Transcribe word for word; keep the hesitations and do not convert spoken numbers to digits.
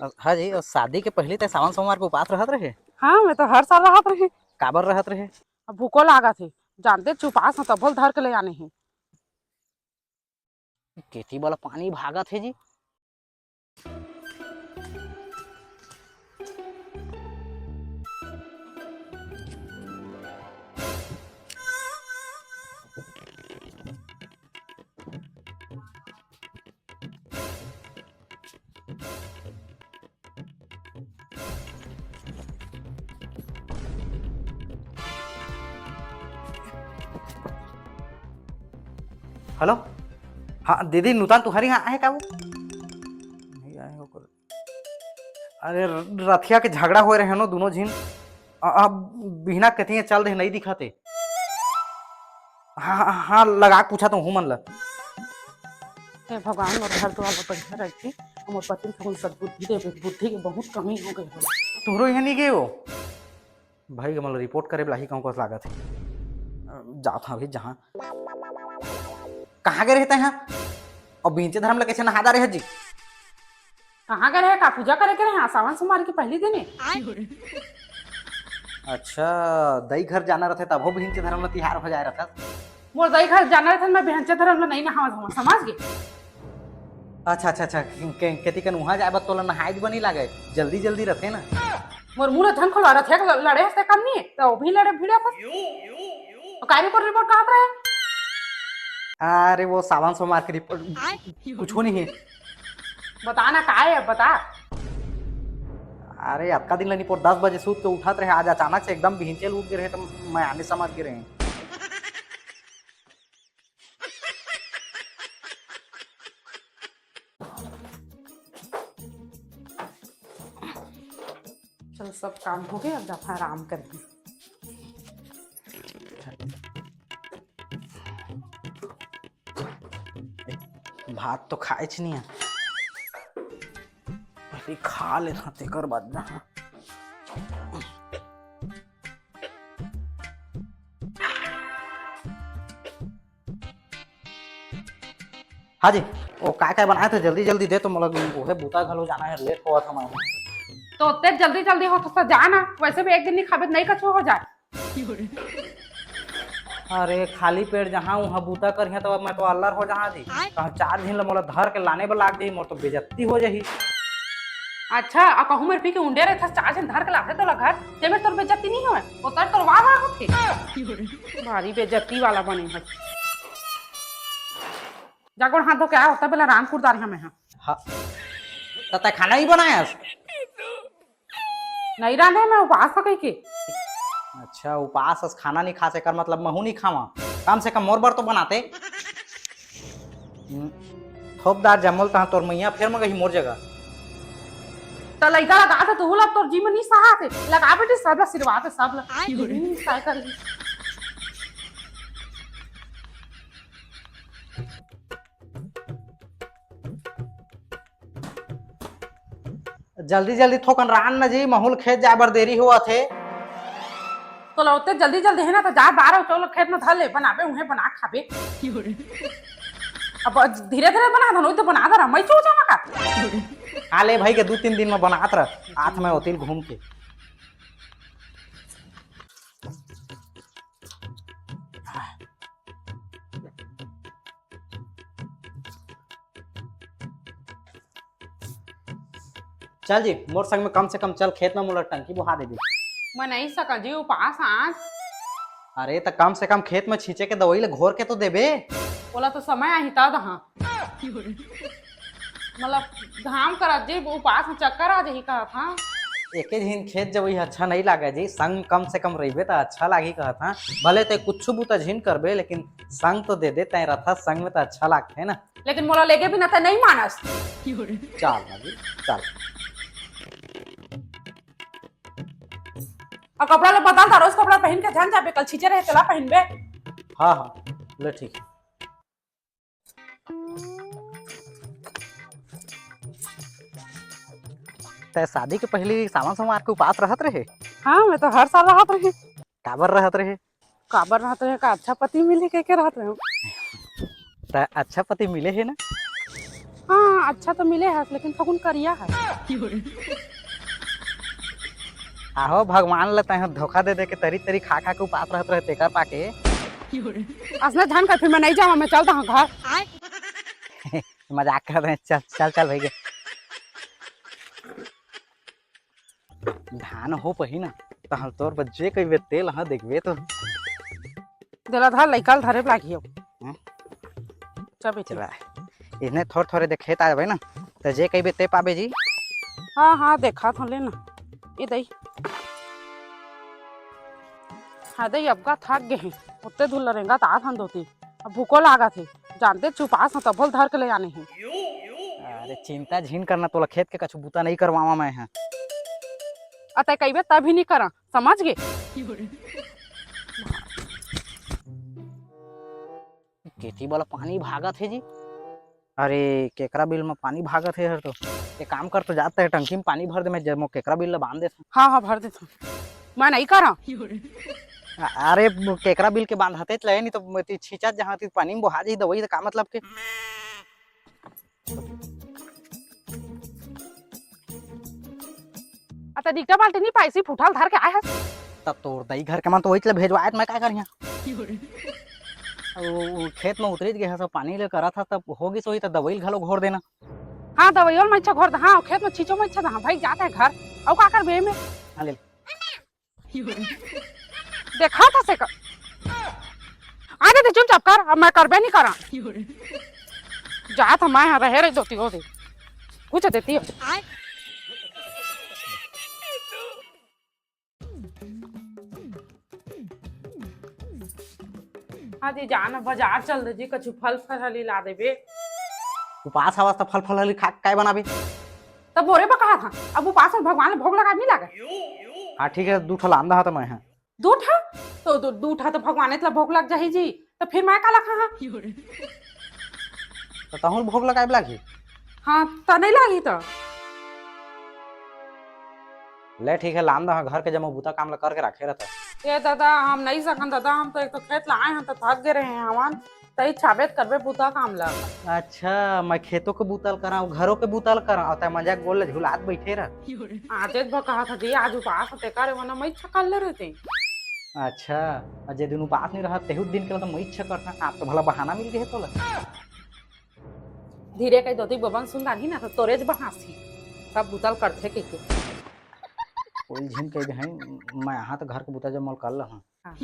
हाँ जी, अउ शादी के पहिली तैं सावन सोमवार के उपास रहत रहे? हाँ, मैं तो हर साल रहत रहे। काबर रहत रहे? अब भूखो लागत हे, जानते, उपास ह, तभो ल धर के ले आने हे। केती वाला पानी भागत हे जी। हेलो, हाँ दीदी, नूतन तुंहर इहाँ आए का वो? नहीं आए हो कर। अरे, र-, रथिया के झगड़ा होए रहे नो दुनों झिन। अ-, अब बिहना कतिये चल दे, नहीं दिखत हे। हाँ, हाँ, हाँ, लगा के पूछा तो हूँ मन ल। हे भगवान, मोर घर दुआर ल बढ़िया रखी, मोर पति ल थोड़ी सद्बुद्धि देवे, बुद्धि के बहुत कमी हो गई हो। तुहरो इहाँ नहीं गए हो? भाई, हमन ल रिपोर्ट करे बर आही कहूँ कस लागत हे। अ, जात हँव अभी जहाँ। कहाँ गए रहे तैं हा? अउ बिहंचे धरम ल कइसे नहा डारे हस जी? कहाँ गए रहे? का पूजा करे के रहे? हाँ, सावन सोमवार के पहिली दिन हे। अच्छा, दई घर जाना रथे तभो बिहंचे धरम ल तिहार हो जाए रथस। मोर दई घर जाना रथे, मैं बिहंचे धरम ल नहीं नहावत हँव, समझ गे? अच्छा, अच्छा, अच्छा, के-, केती कन उहाँ जाए बर तोला नहाए बर नहीं लागे, जल्दी जल्दी रथे ना। मोर मुँह ल झन खोलवा, रथे ल-, लड़े हस ते काम नहीं हे, त अभी लड़े भिड़े हस। अउ का रिपोर्ट, रिपोर्ट कहत रहे? अरे वो सावन सोमवार के रिपोर्ट, कुछू नहीं हे। बता ना, का हे, बता। अरे अतका दिन ले रिपोर्ट, दस बजे सूत के उठत रहे, आज अचानक से एकदम बिहंचे ल उठ गे रहे, त मैं आने समझ गे रहे। चल, सब काम हो गए, अब जाथन आराम करके। भात तो खाएच नहीं हे, पहली खा लेथन, तेकर बाद ना। हाँ जी, वो काय काय बनाए हस, जल्दी जल्दी दे, तो मोला ओहे बुता घलो जाना हे, लेट होवत हे मैं। तो ओतने जल्दी जल्दी होत हे त जा ना, वैसे भी एक दिन नहीं खाबे त नहीं कछु हो जाए। अरे खाली पेट जहाँ उहाँ बुता करिहा त मैं तो अल्लर हो जाहूँ जी। कहाँ चार झिन ल मोला धर के लाने बर लाग जाही, मोर तो बेइज्जती हो जाही। अच्छा, अउ कहूँ मेर पी के उंडे रहिथस, चार झिन धर के लाथे तोला घर, ते मेर तोर बेइज्जती नहीं होय? ओतर तोर वाह वाह होथे। भारी बेइज्जती वाला बने हस। जा गोड़ हाथ धो के आ, ओतका बेला रांध कुरदार हँव मैं हा। हाँ। त तैं खाना नहीं बनाए हस? नहीं रांधे, मैं उपास हँव कहिके। अच्छा, उपास हस, खाना नहीं खास, एकर मतलब महूँ नहीं खावां। कम से कम मोर बर तो बनाते। हम्म, थोपदार जम्मो ल तहाँ तोर मइया फेर मंगही मोर जगह। त लइका लगा त तू ला, तोर जी म नहीं सहात हे। लगा बेटी, सब ला आशीर्वाद हे, सब ला। हम्म, काय करही। जल्दी जल्दी थोकन रांध न जी, महूँ ल खेत जाए बर देरी होवत हे। तोला ओतने जल्दी जल्दी हे ना, त जा दार अउ चाउर ल खेत म धर ले, बनाबे उहें बना खाबे। अब धीरे धीरे बना धन, ओही तो बना दे रहा, मैं चू जाना का। आ ले भाई के दू तीन दिन म बनात रह, आत मैं ओती ल घूम के। चल जी, मोर संग में कम से कम चल, खेत में मोला टंकी बोहा देबे। मैं नहीं सकत जी, उपास आज। अरे, त कम से कम खेत में छींचे के दवाई ल घोर के तो देबे। ओला तो समय आही तब, हाँ। मतलब, घाम करत जी, उपास में चक्कर आ जाही कहत, हाँ। एके झिन खेत जवई ह अच्छा नहीं लागे जी, संग कम से कम रहिबे त अच्छा लागी कहत, हाँ। भले तैं कुछु बुता झिन करबे, लेकिन संग तो दे दे, तैं रथस संग में त अच्छा लागथे ना। लेकिन मोला लेगे बिना तैं नहीं मानस। चल ना जी, चल। अउ कपड़ा ला बदल दा, रोज कपड़ा पहिन के झन जाबे, कल छींचे रहे तेला पहिनबे। हाँ, हाँ, ले ठीक हे। तैं शादी के पहिली सावन सोमवार के उपास रहत रहे? हाँ, मैं तो हर साल रहत रहे। काबर रहत रहे? काबर रहत रहे? का अच्छा पति मिले कहिके रहत रहे। त अच्छा पति मिले हे ना? हाँ, अच्छा तो मिले हस, लेकिन थकुन करिया है। आहो, भगवान ल तैं धोखा दे दे के तरी तरी खा खा के उपास रहत रहे, तेकर पाके। असने झन कर, फिर मैं नहीं जावा, मैं चलता हूँ घर। मजाक कर रहे हैं, चल चल चल भैया। धान हो पही ना, तहन तोर बर जे कहिबे तेल ह देखबे तो। देला धर, लइका ल धरे लागही अब। हम्म? चल बेटी। चला, इन्हें थोर थोरे देख खेत आ जाबे ना, त जे कहिबे ते पाबे जी। हाँ हाँ, देखा था, ले ना। ये दई। हाँ दई, अब का थक गए हैं, उत्ते धुल रेंगा त आ थान दोती। अब भूको लागत हे, जानते चुपास ह तभो ल धर के ले आने हे। अरे चिंता झिन करना, तोला खेत के कछु बूता नहीं करवावा मैं ह। अतः कहिबे तभी नहीं करा, समझ गे? केती वाला पानी भागत हे जी। अरे केकरा बिल में पानी भागत हे हर तो। एक काम कर तो जाता है टंकी में पानी भर दे, मैं जब केकरा बिल ला बांध देता। हाँ हाँ, भर देता। मैं नहीं करा। अरे केकरा बिल के बांध हते चले नहीं तो मैं ती छींचा जहाँ ती पानी में बोहा जाई दवाई तो का मतलब के। अत दिखता बाल्टी नहीं पाइसी फुटल धर के आए हस। तब तोर दई घर के मन तो वही चले भेजवाए त मैं का करिया। वो खेत में उतरित गए हस, पानी ले करत हस, तब हो गिस होही त दवाई ल घलो घोर देना। हाँ, दवाई ल मैं इच्छा घोर द, हाँ, खेत में छींचो मैं इच्छा द, हाँ, भाई जाता है घर। अउ का करबे में? हाँ, ले ले। देखा था से का। आ दे चुपचाप कर, अब मैं करबे नहीं करा। जात ह मैं, हाँ, रहे रही दोती हो दे। कुछ देती हो। हाँ जी, जान बाजार चल दे जी, कछु फल फलहरी ला देबे। उपास हवस त फल फलहरी खा के काय बनाबे? तब मोरे बा कहा था, अब उपास में भगवान ल भोग लगा नहीं लागे। हाँ ठीक है, दू ठो लान दहा त मैं ह। दू ठा? तो दू, दू ठा तो भगवान इतला भोग लग जाही जी, तो फिर मैं काला खाहा? तो तहूँ भोग लगाए लागही। हाँ, त नहीं लागही तो। ले ठीक है, लान दहा, घर के जम्मो बूता काम ला करके राखे रहता। ए दादा, हम नहीं सकन दादा, हम तो एक तो खेत ला आए हैं तो थक गए रहे हैं हवन, तई छाबेत करबे बूता काम ला। अच्छा, मैं खेतों के बूता ल करा, घरों के बूता ल करा, अउ तै मजाक बोल ले झुलात बैठे रह। आजेच बा कहा था जी, आज उपास तेकर वना मैं छकल ले रहते। अच्छा, अउ जे दिन उपास नहीं रहा, तेहू दिन के मतलब मैं छकर था, आप तो भला बहाना मिल गए तोला। धीरे कही दोती बबन सुन डाली ना, तो तोरेच बहासी, सब बूता ल करथे के के। कोई झिन कह दे हैं, मैं यहाँ तो घर के बूता जब मल कर लहा। हाँ।